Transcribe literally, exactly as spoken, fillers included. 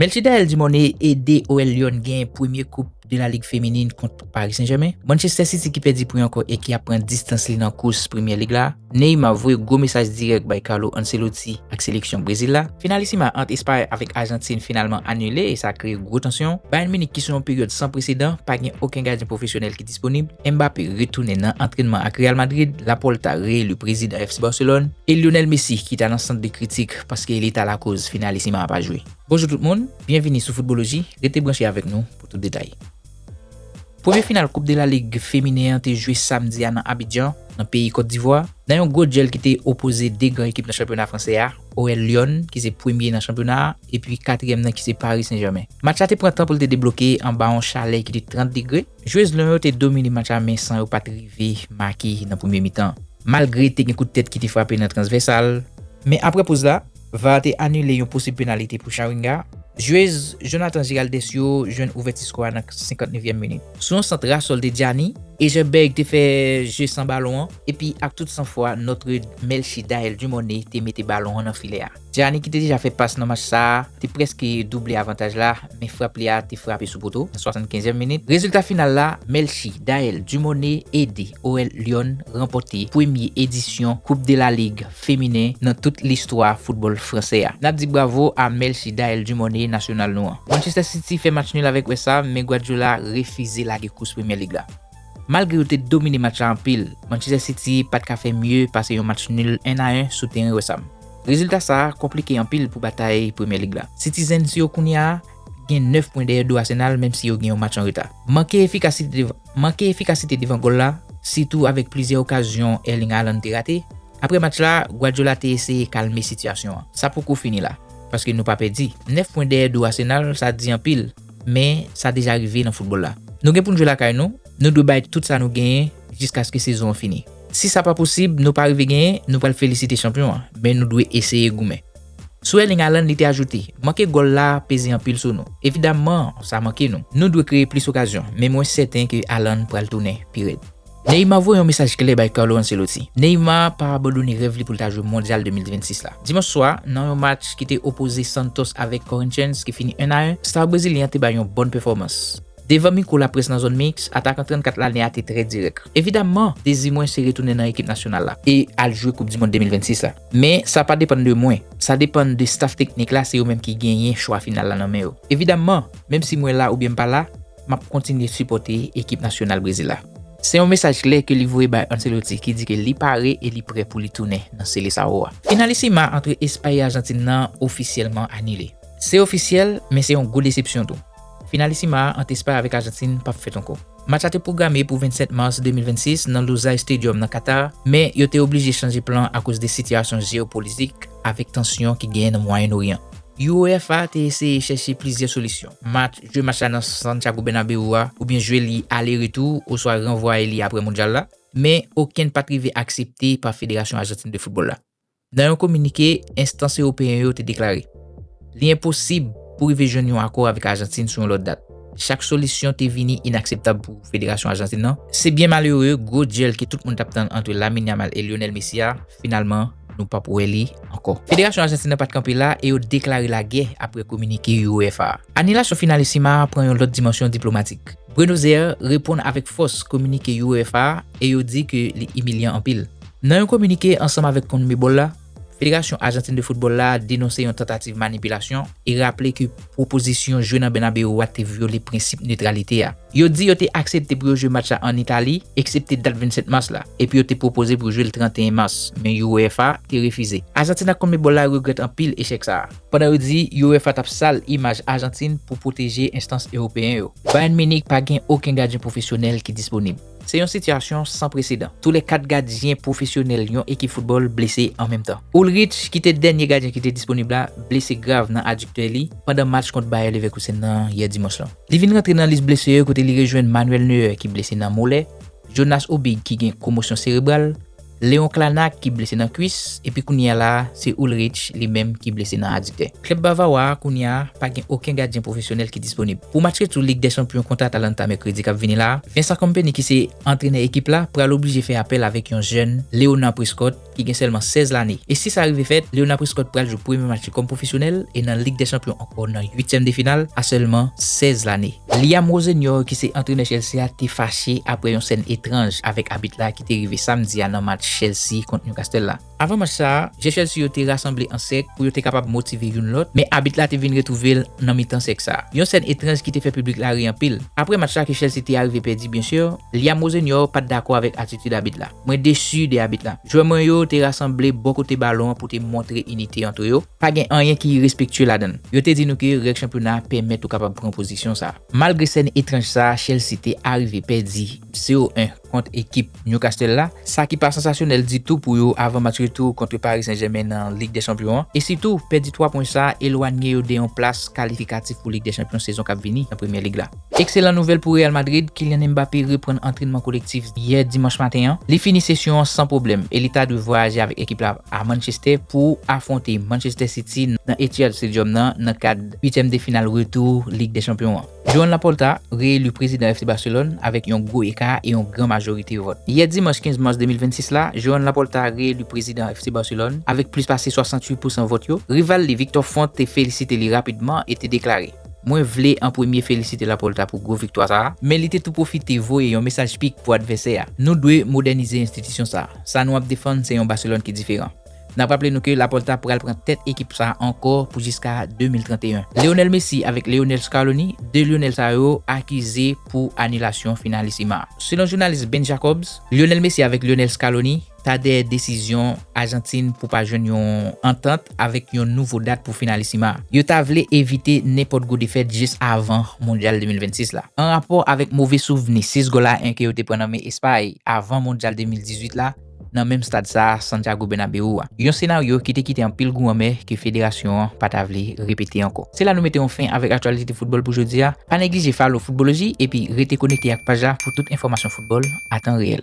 Melchidaël Dumornay ede O L Lyon genyen premye koup de la Ligue feminin kont Paris Saint-Germain. Manchester City ki pèdi pou yon ankò e ki ap pran distans li nan kous Premye Lig la. Neymar voye gwo mesaj dirèk bay Carlo Ancelotti ak seleksyon Brezil la. Finalisima ant Espay avèk Ajantin finalman anile e sa kreye gwo tansyon. Bayern Munich ki sou yon peryòd san presedan, pa gen okenn gadyen pwofesyonèl ki disponib. Mbappé retounen nan antrènman ak Real Madrid, Laporta reeli prezidan F C Barcelone, e Lionel Messi ki ta nan sant de kritik paske li ta lakoz Finalisima a pa jwe. Bonjou tout moun, byenvini sou Footballogie, rete branche avèk nou pou tout detay. Premye final Koup de la Lig feminen an te jwe samdi a nan Abidjan, nan peyi Kòt Divwa, nan yon gwo dyèl ki te opoze de gran ekip nan chanpyona fransè a, O L Lyon, ki se premye nan chanpyona a, epi katriyèm nan ki se Paris Saint-Germain. Match la te pran tan pou l te debloke anba yon chalè ki te trant degre. Jwez Lyon yo te domine match la, men san yo pa t rive make nan premye mitan. Malgre te gen kout tèt ki te frape nan transvèsal, men apre poz la, VAR te anile yon posib penalite pou Shawinga. Jwez Jonathan Giraldez yo jwenn ouvèti skò a nan senkantnevyèm minit. Sou yon sant Rasol Dejani, Ejerberg te fè je san balon an, epi ak tout sanfwa, nòt Melchidaël Dumornay te mete balon an nan filè a. Dejani ki te deja fè pas nan match sa a, te prèske double avantaj la, men frap li a te frape sou poto nan swasannkenzyèm minit. Rezilta final la, Melchidaël Dumornay ede O L Lyon ranpòte premye edisyon Koup de la Lig feminen nan tout listwa foutbòl fransè a. N ap di bravo a Melchidaël Dumornay, nasyonal nou an. Manchester City fè match nil avèk West Ham, men Guardiola refize lage kous Premye Lig la. Malgre yo te domine match la anpil, Manchester City pa t ka fè mye pase yon match nil en a en sou teren West Ham. Rezilta sa a konplike anpil pou batay Premye Lig la. Citizens yo kounye a gen nèf pwen dèyè do Arsenal, menm si yo gen yon match an reta. Manke efikasite devan, manke efikasite devan gòl la, sitou avèk plizyè okazyon Erling Haaland te rate. Apre match la, Guardiola te eseye kalme sitiyasyon an. Sa poko fini la, paske nou pa pèdi. Nèf pwen dèyè do Arsenal, sa di anpil, men sa deja rive nan foutbòl la. Nou gen pou n jwe lakay nou, nou dwe bay tout sa nou genyen jiskaske sezon an fini. Si sa pa posib, nou pa rive genyen, nou pral felisite chanpyon an, men nou dwe eseye goumen. Sou Erling Haaland, li te ajoute, manke gòl la peze anpil sou nou. Evidamman, sa manke nou. Nou dwe kreye plis okazyon, men mwen sèten ke Haaland pral tounen pi rèd. Neymar voye yon mesaj klè bay Carlo Ancelotti. Neymar pa abandone rèv li pou l ta jwe Mondyal de mil vennsis la. Dimanch swa, nan yon match ki te opoze Santos avèk Corinthians ki fini en a en, star brezilyen an te bay yon bòn pèfòmans. Devan mikwo laprès nan zòn miks, atakan trannkat lane a te trè dirèk. Evidamman, dezi mwen se retounen nan ekip nasyonal la e al jwe Koup di Mond de mil vennsis la. Men, sa pa depann de mwen. Sa depann de staff teknik la, se yo menm ki genyen chwa final la nan men yo. Evidamman, menm si mwen la oubyen m pa la, m ap kontinye sipòte ekip nasyonal Brezil la. Se yon mesaj klè ke li voye bay Ancelotti ki di ke li pare e li prè pou li tounen nan Selesawo a. Finalisima ant Espay e Ajantin nan ofisyèlman anile. Se ofisyèl, men se yon gwo desepsyon tou. Finalisima a ant Espay avèk Ajantin p ap fèt ankò. Match la te pwograme pou vennsenk mas de mil vennsis nan Lusail Stadium nan Qatar, men yo te oblije chanje plan akoz de sitiyasyon jeyopolitik avèk tansyon ki genyen nan Mwayen Oryan. UEFA te eseye chèche plizyè solisyon. Match, jwe match la nan Santiago Bernabéu a, oubyen jwe li ale retou, oswa ranvwaye li apre Mondyal la. Men, okenn pa t rive aksepte pa Federasyon Ajantin de Foutbòl la. Nan yon kominike, enstans ewopeyen yo te deklare, li enposib pou rive jwenn yon akò avèk Ajantin sou yon lòt dat. Chak solisyon te vini inakseptab pou Federasyon Ajantin nan. Se byen malere, gwo dyèl ke tout moun t ap tann ant Lamine Yamal e Lionel Messi a, finalman, nou p ap wè li ankò. Federasyon Ajantin nan pa t kanpe la e yo deklare lagè apre kominike UEFA a. Anilasyon Finalisima a pran yon lòt dimansyon diplomatik. Buenos Aires reponn avèk fòs kominike UEFA a e yo di ke li imilyan anpil. Nan yon kominike ansanm avèk CONMEBOL la, Federasyon Ajantin de Foutbòl la denonse yon tantativ manipilasyon e raple ke pwopozisyon jwe nan Bernabéu a te vyole prensip netralite a. Yo di yo te aksepte pou yo jwe match la ann Itali, eksepte dat vennsenk mas la, epi yo te pwopoze pou yo jwe l tranteyen mas, men UEFA te refize. Ajantin ak CONMEBOL la regrèt anpil echèk sa a, pandan yo di UEFA t ap sal imaj Ajantin pou pwoteje enstans ewopeyen yo. Bayern Munich pa gen okenn gadyen pwofesyonèl ki disponib. Se yon sitiyasyon san presedan. Toulèkat gadyen pwofesyonèl yon ekip foutbòl blese an menm tan. Ulreich, ki te dènye gadyen ki te disponib la, blese grav nan adiktè li pandan match kont Bayer Leverkusen nan yè dimanch lan. Li vin rantre nan lis blese yo kote li rejwenn Manuel Neuer ki blese nan molè, Jonas Obig ki gen komosyon serebral, Leon Clanac ki blese nan kwis, epi kounye a la, se Ulreich li menm ki blese nan aditè. Klèb bavawa a kounye a pa gen okenn gadyen pwofesyonèl ki disponib. Pou match retou Lig dè Chanpyon kont Atalanta mèkredi k ap vini la, Vincent Kompany ki se antrenè ekip la pral oblije fè apèl avèk yon jèn Léonard Prescott ki gen sèlman sèz lane. E si sa rive fèt, Léonard Prescott pral jwe premye match li kòm pwofesyonèl e nan Lig dè Chanpyon ankò nan uityèm de final a sèlman sèz lane. Liam Rosenior ki se antrenè Chelsea a te fache apre yon sèn etranj avèk abit la ki te rive samdi a nan match Chelsea kont Newcastle la. Avan match sa a, jwè Chelsea yo te rasanble an sèk pou yo te kapab motive youn lòt, men abit la te vin retwouve l nan mitan sèk sa a. Yon sèn etranj ki te fè piblik la ri anpil. Apre match sa ke Chelsea te arive pèdi, byen si, Liam Rosenior pa t dakò avèk atitid abit la. Mwen desi de abit la. Jwè mwen yo te rasanble bò kote balon an pou te montre inite antre yo. Pa gen anyen ki irespektye ladan l. Yo te di nou ke règ chanpyona a pèmèt ou kapab pran pozisyon sa a. Malgre sèn etranj sa a, Chelsea te arive pèdi zewo en kont ekip Newcastle la. Sa ki pa sansasyonèl ditou pou yo avan match retou kont Paris Saint-Germain nan Lig dè Chanpyon an. E sitou, pèdi twa pwen sa a elwanye yo de yon plas kalifikatif pou Lig dè Chanpyon sezon k ap vini nan Premye Lig la. Ekselan nouvèl pou Real Madrid, Kylian Mbappé reprann antrènman kolektif yè dimanch maten an. Li fini sesyon an san pwoblèm e li ta dwe vwayaje avèk ekip la a Manchester pou afwonte Manchester City nan Etihad Stadium nan, nan kad uityèm de final retou Lig dè Chanpyon an. Joan Laporta reeli prezidan F C Barcelone avèk yon gwo eka e yon gran majorite vòt. Yè dimanch kenz mas de mil vennsis la, Joan Laporta reeli prezidan F C Barcelone avèk plis pase swasanntuit pousan vòt yo. Rival li, Victor Font, te felisite li rapidman e te deklare: "Mwen vle an premye felisite Laporta pou gwo viktwa sa a, men li te tou pwofite voye yon mesaj pik pou advèsè a. Nou dwe modènize enstitisyon sa a. Sa nou ap defann se yon Barcelone ki diferan." N ap raple nou ke Laporta pral pran tèt ekip sa a ankò pou jiska de mil trannteyen. Lionel Messi avèk Lionel Scaloni, de Lionel sa yo akize pou anilasyon Finalissima. Selon jounalis Ben Jacobs, Lionel Messi avèk Lionel Scaloni ta dèyè desizyon Ajantin pou pa jwenn yon antant avèk yon nouvo dat pou Finalissima. Yo ta vle evite nenpòt gwo defèt jis avan Mondyal de mil vennsis la. An rapò avèk move souvni sis gòl a en ke yo te pran nan men Espay avan Mondyal de mil dizuit la, nan menm stad sa a, Santiago Bernabéu a. Yon senaryo ki te kite anpil gou anmè ke federasyon an pa ta vle repete ankò. Se la nou mete yon fen avèk aktyalite foutbòl pou jodi a. Pa neglije follow Foutbòloji epi rete konekte ak paj la pou tout enfòmasyon foutbòl a tan reyèl.